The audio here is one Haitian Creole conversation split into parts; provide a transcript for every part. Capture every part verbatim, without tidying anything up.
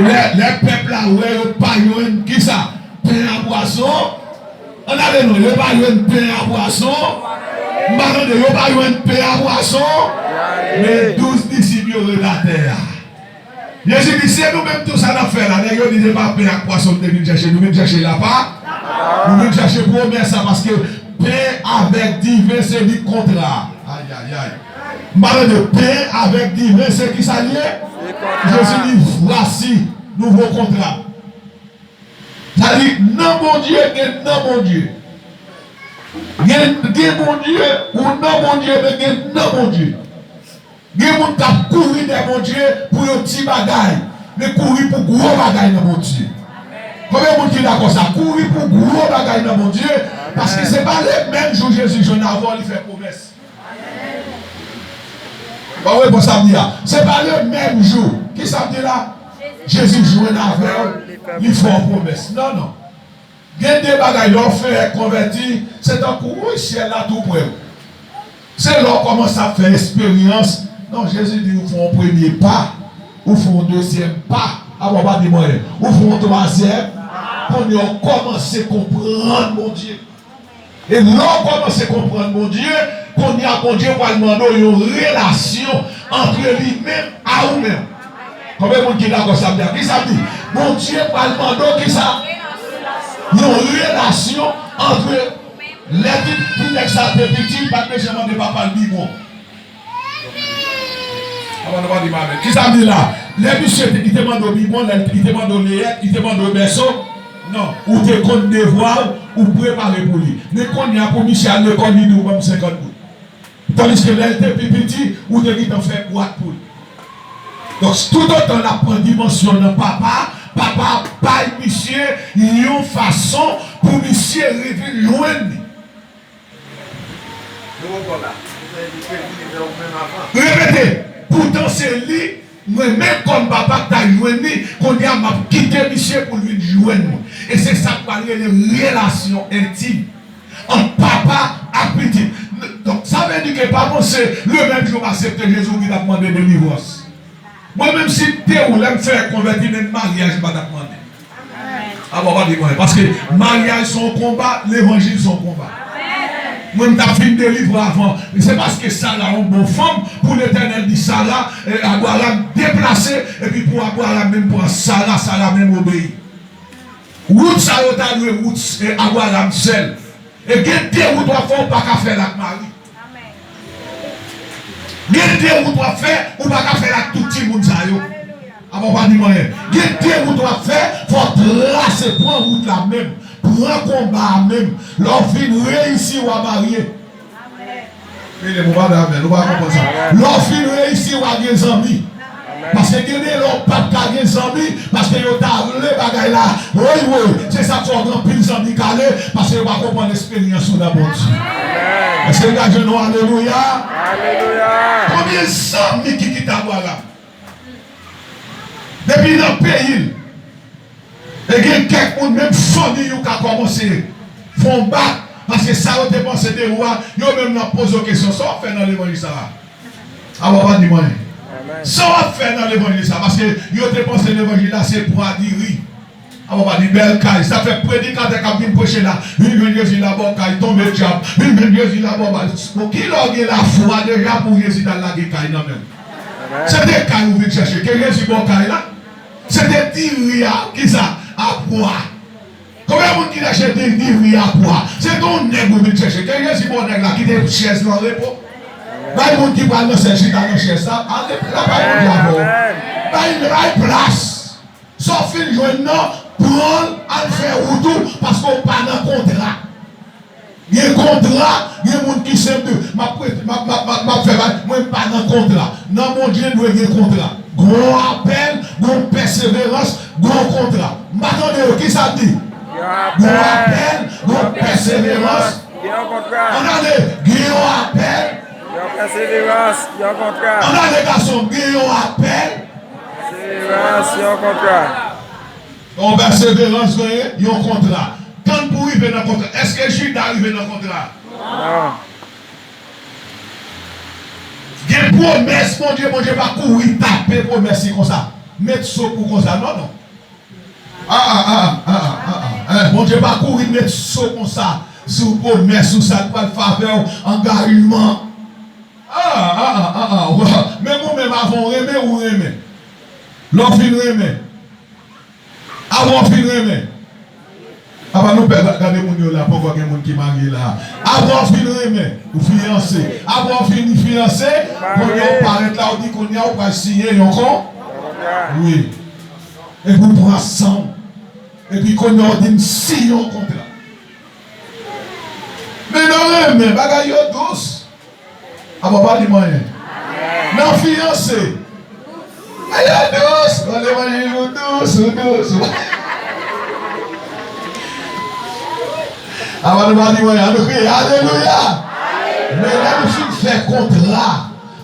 Lè, lè pèp la wè yo pa jwenn kisa? Pen a pwason. Ann ale non, yo pa jwenn pen a pwason. M pa tande, yo pa jwenn pen a pwason. Men douz disip yo ret atè a. Jezi di, se nou menm tou sa n ap fè la. Nèg yo di, se pa pen ak pwason nou te vin chèche, nou vin chèche lapa. Nou vin chèche pwomès la, paske pen avèk diven se li kontra. Ayayay. M pa tande, pen avèk diven se kisa l ye? Jezi di, vwasi nouvo kontra. Sa di, nan Bondye, gen nan Bondye. Gen, gen Bondye, ou nan Bondye, men gen nan Bondye. Gen moun k ap kouri dèyè Bondye pou yon ti bagay, men kouri pou gwo bagay nan Bondye. Konbyen moun ki dakò sa? Kouri pou gwo bagay nan Bondye, paske se pa le menm jou Jezi jwenn avè w, li fè pwomès. Bon, wi, bon, sa m di a. Se pa le menm jou. Kisa m di la? Jezi jwenn avè w, li fè w pwomès. Non, non. Gen de bagay, lè w fè konvèti, se tankou, wi, syèl la tou prè w. Se lè w kòmanse ap fè esperyans. Non, Jezi di ou fè yon premye pa, ou fè yon dezyèm pa. Apa w pa di mwen, ou fè yon twazyèm. Kounye a w kòmanse konprann Bondye. E lè w kòmanse konprann Bondye, kounye a Bondye pral mande w yon relasyon ant li menm a ou menm. Konbyen moun ki dakò sa m di a? Kisa m di? Bondye pral mande w kisa? Yon relasyon ant, lè ti, ti nèg sa te piti, li pa t bezwen mande papa l bibwon. Apa nou pa di m amèn? Kisa m di la? Lè misye te, li te mande w bibwon, lè li te mande w leyèt, li te mande w bèso, non, ou te konn devwa w, ou prepare pou li. Men kounye a pou misye al lekòl, li di w ban m senkant goud. Tandiske lè l te pi piti, ou te gentan fè bwat pou li. Donk, toutotan l ap pran dimansyon nan papa, papa ap bay misye yon fason pou misye revin jwenn li. Repete, poutan se li, mwen menm kòm papa k ta jwenn li, kounye a m ap kite misye pou l vin jwenn mwen. E se sa k pral rele relasyon entim ant papa ak pitit. Donk, sa vle di ke pa panse le menm jou m aksepte Jezi, ou vin ap mande delivrans. Mwen menm, si m te ou, lè m fèk konvèti, menm maryaj m pa t ap mande. Apa w pa di mwen? Paske maryaj se yon konba, levanjil se yon konba. Mwen, m t ap fin delivre avan. Se paske Sara yon bon fanm, pou Letènèl di Sara, eh, Abraram deplase, epi pou Abraram menm pran Sara, Sara menm obeyi. Wout sa yo ta dwe wout, eh, Abraram sèl. E gen de wout w ap fè, ou pa ka fè l ak mari. Gen de wout w ap fè, ou pa ka fè l ak tout timoun sa yo. Apa w pa di m anyen? Gen de wout w ap fè, fò w trase, pran wout la menm, pran konba a menm. Lè w fin reyisi, w a marye. Filipo, pa di amèn, ou pa konprann sa. Lè w fin reyisi, w a gen zanmi. Paske gen de lè w p ap ka gen zanmi, paske yo ta vle bagay la. Woy, woy, se sa k fè w gen anpil zanmi kale, paske yo pa konprann esperyans ou nan Bondye. Èske n ka jwenn yon alelouya? Konbyen zanmi ki kite Abraram? Depi nan peyi l. E gen kèk moun, menm fanmi ou ka kòmanse fè w bat, paske sa yo te panse de ou a, yo menm nan poze w kesyon, sa w ap fè nan levanjil sa a? Apa w pa di m anyen? Sa w ap fè nan levanjil sa a? Paske yo te panse levanjil la se pwa diri. Apa w pa di bèl kay. Sa fè predikatè k ap vin preche la, vin jwenn Jezi la ba w kay, tonbe dyab, vin jwenn Jezi la ba w bal. Bon, kilè w gen lafwa deja pou Jezi ta lage kay nan men w? Se te kay ou vin chèche, ke Jezi ba w kay la? Se te diri a, kisa? A pwa. Konbyen moun ki chèche di, diri a pwa? Se te yon nèg ou vin chèche. Ke Jezi ba w nèg la, kite chèz lan repo. Bay moun ki pral nan syèl chita nan chèz la. Ale, la bay moun la fò. Bay, bay plas. Sa w fin jwenn nan, pran l, al fè wout ou, paske w pa nan kontra. Gen kontra, gen moun ki senp de, m ap prete, m ap, m ap, m ap, m ap fè bagay, mwen m pa nan kontra. Nan Bondye dwe gen kontra. Gon apèl, gon pèseverans, gon kontra. M pa tande yo, kisa m di? Gon apèl, gon pèseverans. Ann ale, gen yon apèl. Yon pèseverans, yon kontra. Ann ale, gason m, gen yon apèl. Pèseverans, yon kontra. Yon pèseverans genyen yon kontra. Tann pou w rive nan kontra. Èske Jida rive nan kontra? Non. Gen pwomès Bondye, Bondye pa kouri tape pwomès li konsa. met so pou konsa, non, non. Ah, ah, ah, ah, ah, ah, ah. Eh, Bondye pa kouri met so konsa sou pwomès ou, sa k pral favè w, angajman. Ah, ah, ah, ah, ah. Men ou menm, avan w renmen, ou renmen. Lè w fin renmen. Avan w fin renmen. Apa nou pè, gade moun yo la, poko gen moun ki marye la. Avan w fin renmen, ou fiyanse. Avan w fin fiyanse, kounye a w parèt la, ou di kounye a w pral siyen yon kon. Wi. Epi w pran san w. Epi kounye a w di m siyen yon kontra. Men nan renmen, bagay yo dous. Apa w pa di m anyen. Nan fiyanse. Ay, yo dous. Nan levanjil ou dous, ou dous. Apa nou pa di m anyen. An nou kriye, alelouya. Men lè nou fin fè kontra,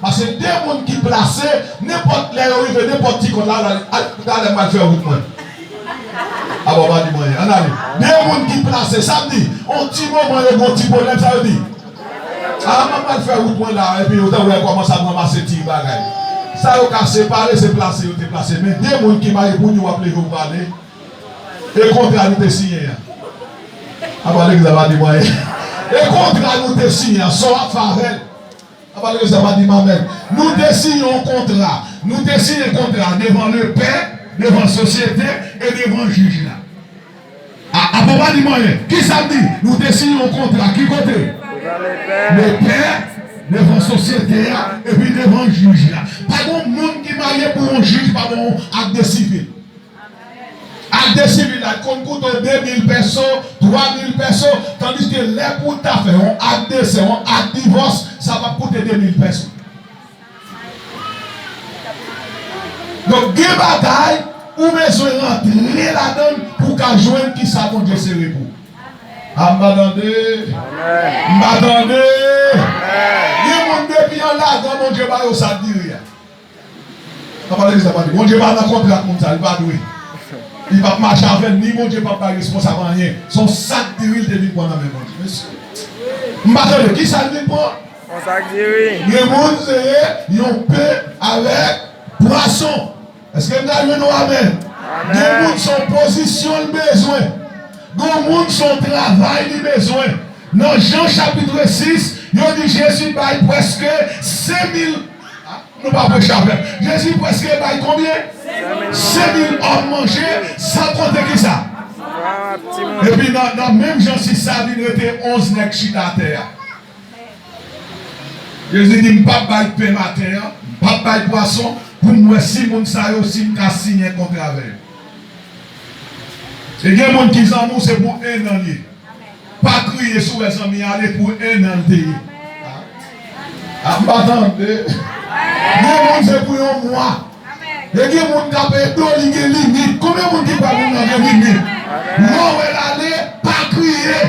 paske de moun ki plase, nenpòt lè yo rive, nenpòt ti kont la, al, al, talè m al fè wout mwen. Apa w pa di m anyen. Ann ale. De moun ki plase, sa vle di, yon ti moman yo gen yon ti pwoblèm, sa yo di, a, mwen pral fè wout mwen la, epi yo ta wè kòman sa ap ranmase ti bagay. Sa yo ka separe, se plase yo te plase. Men de moun ki marye pou di w ap leve w prale. E kontra nou te siyen an. Apa legliz la pa di m anyen. E kontra nou te siyen an, sa w ap fè avè l. Apa legliz la pa di m amèn. Nou te siyen yon kontra. Nou te siyen kontra devan lepè, devan sosyete e devan jij la. A, apa w pa di m anyen. Kisa l di? Nou te siyen yon kontra. Ki kote? Lepè, devan sosyete a, epi devan jij la. Pa gen moun ki marye pou yon jij pa ba w ak de sivil. Ak de sivil la, konn koute w de mil pèso, twa mil pèso, tandiske lè pou w ta fè yon ak desè, yon ak divòs, sa p ap koute de mil pèso. Donk, gen bagay ou bezwen rantre ladan l pou w ka jwenn kisa Bondye sere pou ou. A, m pa tande. M pa tande. Gen moun depi ann ladan Bondye ba yo sa k diri a. Apa legliz la pa di, Bondye pa nan kontra ak moun sa, li pa dwe. Li p ap mache avè l, ni Bondye p ap bay responsab anyen. Se yon sak diri l te vin pran nan men Bondye. Mesye, m pa tande, kisa l vin pran? Yon sak diri. Gen moun se yon pen avèk pwason. Èske m ka jwenn yon amèn? Amèn. Gen moun se yon pozisyon l bezwen. Gen moun se yon travay li bezwen. Nan Jan chapit sis, yo di Jezi bay prèske senk mil. Nou pa preche avè m. Jezi prèske bay konbyen? Senk mil òm manje, san konte kisa? Epi nan, nan menm Jan sis sa vin rete onz nèg chita atè a. Jezi di, m p ap bay pen maten an, m p ap bay pwason, pou m wè si moun sa yo, si m ka siyen kontra avè yo. E gen moun ki zanmi w, se pou enn an l ye. Pa kriye si w wè zanmi ale pou enn an l te ye. A, m pa tande. Gen moun se pou yon mwa. E gen moun k ap ede w, li gen limit. Konbyen moun ki kwè moun nan gen limit? Lè w wè l ale, pa kriye.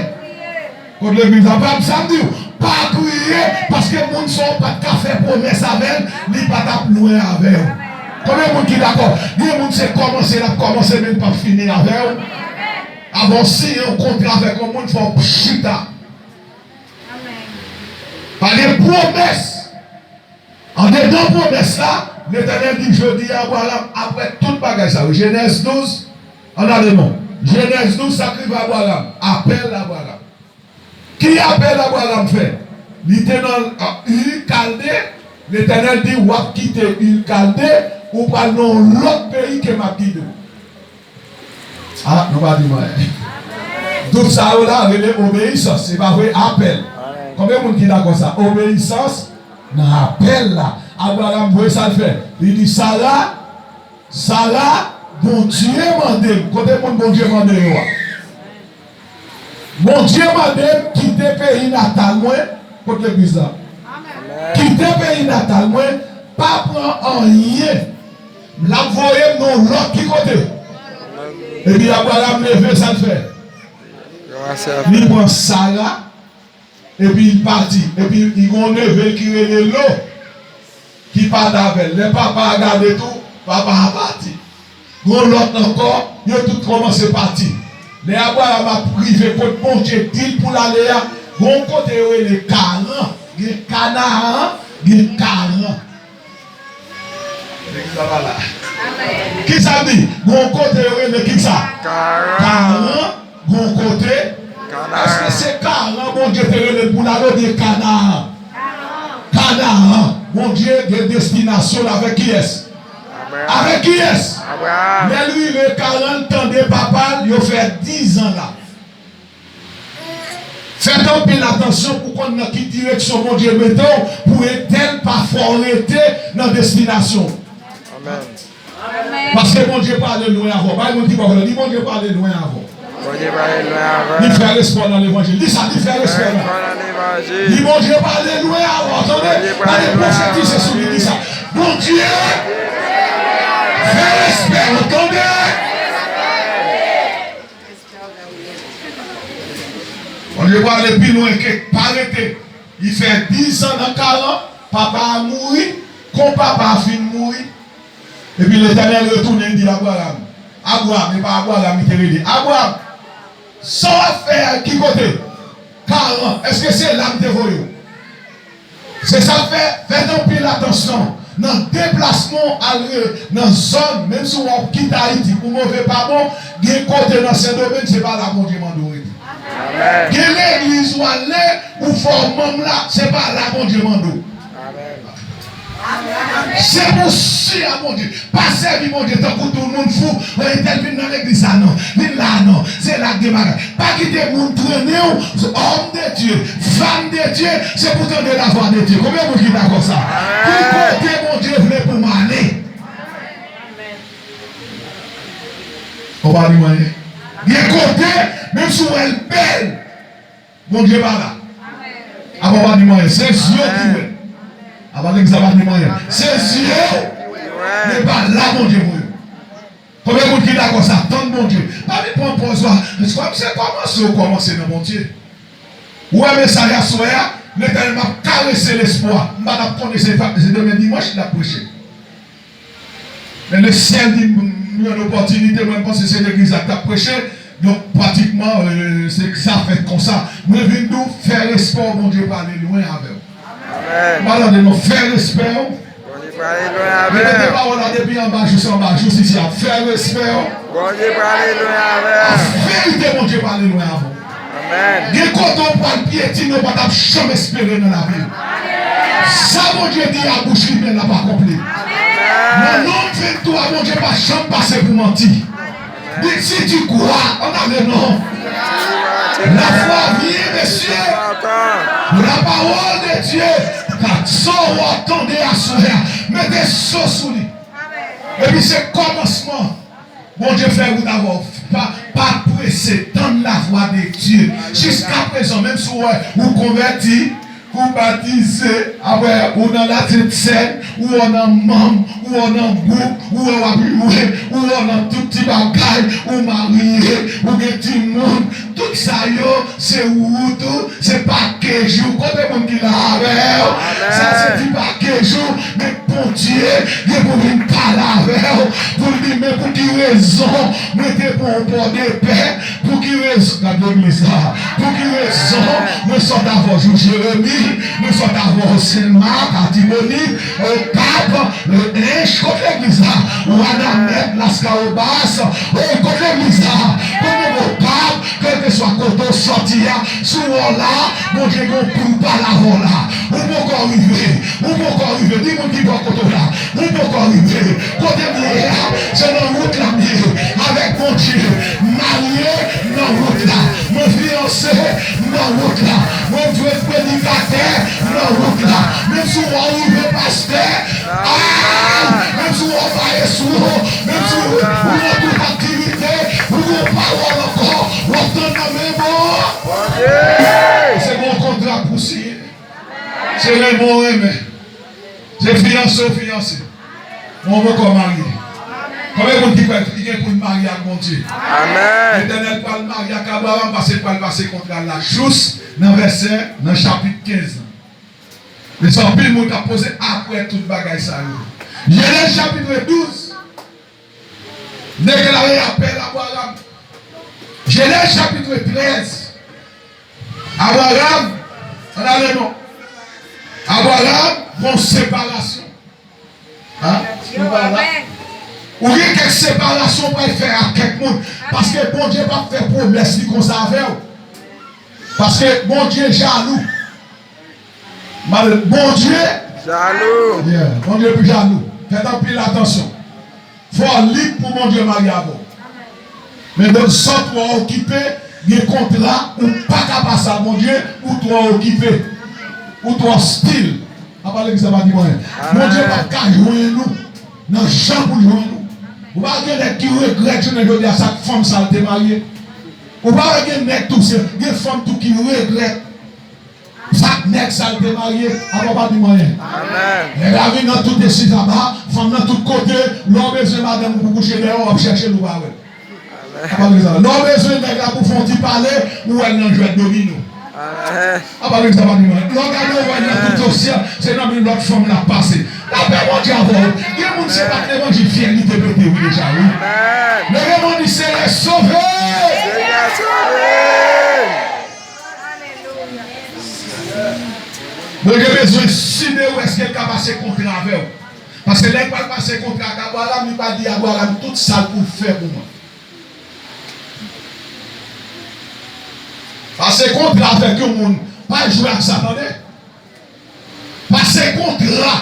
Kot legliz la? Pa, sa m di w, pa kriye, paske moun sa w pa t ka fè pwomès avè l, li pa t ap lwen avè w. Konbyen moun ki dakò? Gen moun se kòmanse l ap kòmanse, men l p ap fini avè w. Avan w siyen yon kontra avèk yon moun, fò w chita. Pa gen pwomès. Andedan pwomès la, Letènèl di, jodi a, Abraram, apre tout bagay sa yo, Jenèz douz, ann ale non. Jenèz douz, sa k rive Abraram, apèl Abraram. Ki apèl Abraram fè? Li te nan, a, Ur Kalde, Letènèl di, w ap kite Ur Kalde, ou pral nan yon lòt peyi ke m ap gide w. A, nou pa di m anyen. Tout sa yo la rele obeyisans, se pa vre? Apèl. Konbyen moun ki dakò sa? Obeyisans nan apèl la. Abraram, voye sa l fè. Li di, Sara, Sara, Bondye mande m. Kote moun Bondye mande yo a? Bondye mande m kite peyi natal mwen, kot legliz la? Kite peyi natal mwen, pa pran anyen. L ap voye m nan yon lòt ki kote? Epi Abraram leve, sa l fè? Li pran Sara, epi l pati. Epi li gen yon neve l ki rele Lo, ki pati avè l. Lè papa a gade tou, papa a pati. Gen yon lòt ankò, yo tout kòmanse pati. Lè Abraram ap rive kot Bondye di l pou l ale a, gen yon kote yo rele Karan, gen Kanaran, gen Karan. Legliz la pa la. Ki sa l di? Gon kote yo rele ki sa? Karan. Karan, gon kote. Karan. Èske se Karan Bondye te rele l pou l ale oubyen Kanaran? Kanaran. Bondye gen destinasyon l avèk kiyès? Abraham. Avèk kiyès? Abraham. Lè l rive Karan, l tande papa l, yo fè dizan la. Fè anpil atansyon pou konn nan ki direksyon Bondye mete w pou entèl pa fè w rete nan destinasyon w. Amèn. Paske Bondye prale lwen avè w. Bay moun ki bò w la, di Bondye prale lwen avè w. Bondye prale lwen avè w. Li fè respè w nan levanjil. Di sa, li fè respè w nan. Fè respè w nan levanjil. Di Bondye prale lwen avè w. Tande, Bondye prale lwen avè w. Pale pwofetize sou li, di sa. Bondye fè respè w, tande. Bondye prale pi lwen ke pa rete. Li fè dizan nan Karan, papa a mouri, kon papa a fin mouri, epi Letènèl retounen, li di Abraram, Abraram, e pa Abraram li te rele, Abraram, sa w ap fè a ki kote? Karan, èske se la m te voye w? Se sa k fè, fè anpil atansyon nan deplasman w al re-, nan zòn, menm si w ap kite Ayiti pou move pa bon, gen kote nan Sendomeng, se pa la Bondye mande w rete. Amèn. Gen legliz w ale, ou fè w manm la, se pa la Bondye mande w. Amèn. Se pou si a Bondye. Pa sèvi Bondye tankou tout moun fou. Entèl vin nan legliz sa non. Vin la non. Se la k gen bagay. Pa kite moun trennen w. Homme de Dieu, femme de Dieu, se pou tande lavwa de Dye. Konbyen moun ki dakò sa? Ki kote Bondye vle pou m ale? Ou pa di mwen anyen. Gen kote, menm si w wè l bèl, Bondye pa la. Apa w pa di m anyen. Se zye w ki wè. Apa legliz la pa di m anyen. Se zye w. Men pa la Bondye voye w. Konbyen moun ki dakò sa? Tann Bondye. Pa vin pran pòz ou a. Kòm se kòmanse ou kòmanse nan Bondye. Ou wè mesaj aswè a, Letènèl m ap karese lespwa. M pa t ap konnen se, se demen dimanch l ap preche. Men Lesyèl di m, m jwenn opòtinite, mwen m panse se legliz la k t ap preche. Donk, pratikman, euh, se sa fèt konsa. Mwen vin di w, fè respè w, Bondye prale lwen avè w. Amèn. M pa tande non, fè respè w. Bondye prale lwen avè w. Repete pawòl la depi anba jis anba, jis isi a. Fè respè w. Bondye prale lwen avè w. An verite, Bondye prale lwen avè w. Amèn. Gen kote w pral pyetine, w pa t ap janm espere nan lavi w. Sa Bondye di a bouch li, men l ap akonpli. Nan Nonm venntwa, Bondye pa janm pase pou manti. Li di, si tu crois, ann ale non. La foi vient, mesye. La parole de Dieu. Sa w ap tande aswè a, mete so sou li. Epi se kòmansman. Bondye fè wout avè w. Pa, pa prese, tann lavwa de Dye. Jiskaprezan, menm si w wè ou konvèti, ou batize, apre ou nan Lasent Sèn, ou wè w nan manm, ou wè w nan gwoup, ou wè w ap jwe, ou wè w nan tout ti bagay, ou marye, ou gen timoun, tout sa yo, se wout ou, se pakej ou. Kote moun ki la avè w? Sa se ti pakej ou, men Bondye gen pou vin pale avè w, pou l di, men pou ki rezon mwen te pran w pòdepè, pou ki rezon, gade legliz la, pou ki rezon mwen sot avè w jou Jeremi, mwen sot avè w Senmak, Atibonit, Okap, Ench, kot legliz la, Wanament, Laskawobas, e kot legliz la, kote Okap, kèlkeswa kote w sòti a, si w wè w la, Bondye gen yon pou l pale avè w la. Ou poko rive. Ou poko rive. Di moun ki bò kote w la. Ou poko rive. Kote m ye a, se nan wout la m ye. Avèk Bondye. M marye nan wout la. Mwen fiyanse nan wout la. Mwen dwe predikatè nan wout la. Menm si w rive pastè, a, menm si w pa esou, menm si w nan tout aktivite, ou gen pawòl ankò, w ap tann nan men bon. Se gon kontra pou siyen. Se renmen w renmen. Se fiyanse w fiyanse. Men w poko marye. Konbyen moun ki kwè li gen pou l marye ak Bondye? Amèn. Letènèl pral marye ak Abraram paske l pral pase kontra l la jous nan vèsè, nan chapit kenz lan. Men se anpil moun k ap poze apre tout bagay sa yo. Jenèz chapit douz. Deklare apèl Abraram. Jenèz chapit trèz. Abraram, ann ale non. Abraram, gon separasyon. Hein? Nou pa la. Ou gen kèk separasyon w pral fè ak kèk moun. Paske Bondye p ap fè pwomès li konsa avè w. Paske Bondye jalou. Bondye jalou. Yeah, Bondye pi jalou. Fèt anpil atansyon. Fò w lib pou Bondye marye avè w. Men lòt zòt twò okipe, gen kontra, ou pa ka pase a Bondye, ou twò okipe. Ou twò stil. Apa legliz la pa di mwen. Bondye p ap ka jwenn ou nan jan pou l jwenn ou. Ou pa gen nèg ki regrèt jounen jodi a sa k fanm sa l te marye. Ou pa wè gen nèg tou, se gen fanm tou ki regrèt sa k nèg sa l te marye. Apa pa di mwen. Nèg la vin nan tout esi laba, fanm nan tout kote, lè w bezwen madanm ou pou kouche dèyè w, w ap chèche l ou pa wè l. Apa legliz la. Lè w bezwen nèg la pou fè yon ti pale, ou wè l nan jwèt domino. Apa legliz la pa di mwen. Lè w gade w wè l nan tout dosye, se nan men lòt fanm l ap pase. Lapè Bondye avè w. Gen moun se pa t levanjil fyèl li te pete wi deja wi. Leve men w di Senyè sove. Bondye bezwen side w èske l ka pase kontra avè w. Paske lè l pral pase kontra ak Abraram, li pa di Abraram tout sa l pou l fè pou mwen. Pase kontra avèk yon moun, pa jwe ak sa, tande. Pase kontra,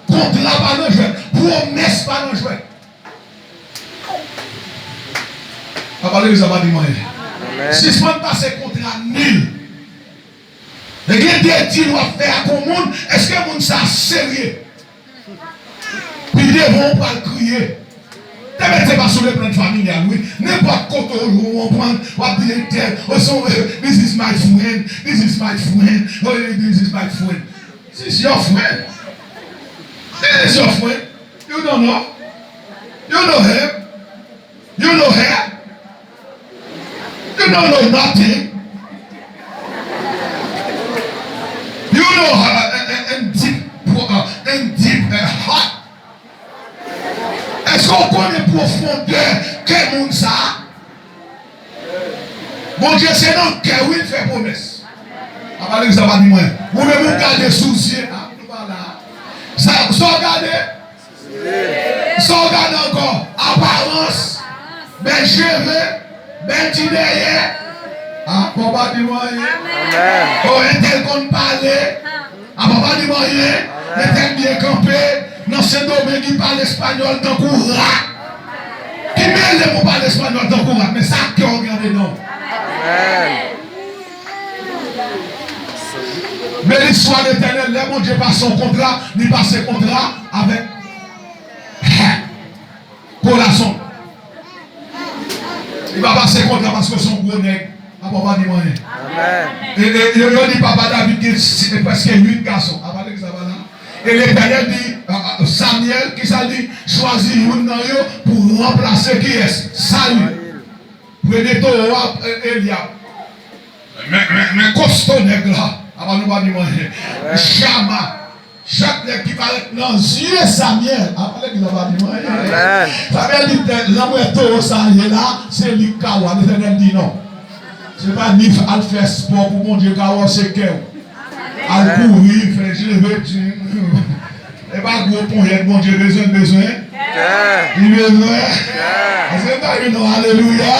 kontra pa nan jwèt, pwomès pa nan jwèt. Apa legliz la pa di mwen. Sispann pase kontra nil. E gen de dil w ap fè ak yon moun, èske moun sa serye? Pi devan ou pral kriye. Te mete pa sou le plan familial wi. Nenpòt kote ou ou konprann, w ap di entèl, oh, so, eh, this is my friend, this is my friend, oh, this is my friend. This is your friend. This is your friend. You don't know. You know him. You know her. You don't know nothing. You know her and, and deep, uh, and deep uh, heart. Èske w konnen pwofondè kè moun sa a? Bondye se nan kè wi l fè pwomès. Apa legliz la pa di mwen. Ou menm ou gade sou zye. Ah, nou pa la. Sa, sa w gade? Sa w gade ankò? Aparans, bèl cheve, bèl ti dèyè. Ah, fò pa di mwen anyen. Oh, entèl konn pale. Ah, fò pa di mwen anyen. Entèl byen kanpe. Nan Sendomeng, li pale espanyòl tankou rat. Ki mele pou pale espanyòl tankou rat, men sa kè w gen andedan w. Beni swa Letènèl, lè Bondye pase yon kontra, li pase kontra avèk korason. Li pa pase kontra paske w se yon gwo nèg. Apa w pa di mwen anyen. E, e, yo, yo di papa David gen si- prèske uit gason. Apa legliz la pa la? E Letènèl di a, a, Samyèl, kisa l di? Chwazi youn nan yo pou ranplase kiyès? Sayil. Premye towo a, e, Elyab. Men, men, men kosto nèg la. Apa nou pa di mwen anyen. Chama. Chak nèg ki parèt nan zye Samyèl. Apa legliz la pa di mwen anyen. Samyèl di, lè m wè towo sa a ye la, se li k ka wa. Letènèl di non. Se pa ni al fè espò pou Bondye ka wa w, se kè w. Al kouri, fè jile, veti. E pa gwo ponyèt Bondye bezwen, bezwen. Li bezwen. Èske m ta jwenn yon alelouya?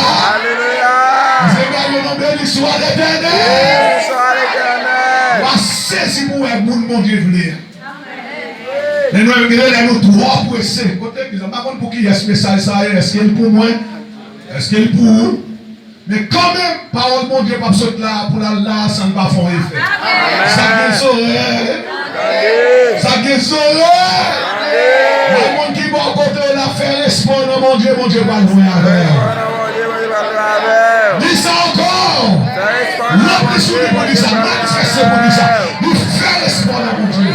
Èske m ta jwenn yon beni swa Letènèl? W a sezi pou wè moun Bondye vle a. Men nou menm gen de lè nou twò prese. Kote legliz la? M pa konn pou kiyès mesaj sa ye. Èske l pou mwen? Èske l pou ou? Men kanmenm, pawòl Bondye p ap sot la pou l al la san l pa fè yon efè. Sa gen zòrèy, sa gen zòrèy. Bay moun ki bò kote w la, fè lespwa w nan Bondye, Bondye pral jwenn avè w. Di sa ankò. Ranpli sou li pou di sa, manifeste pou di sa. Di fè lespwa w nan Bondye.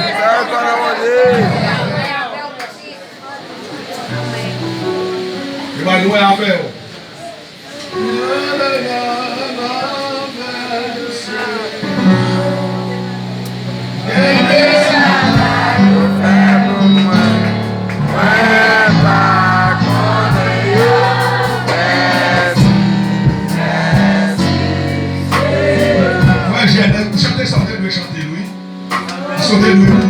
Li pral jwenn avè w. Frè Jènèt, chante sa w te dwe chante l wi. Chante l wi.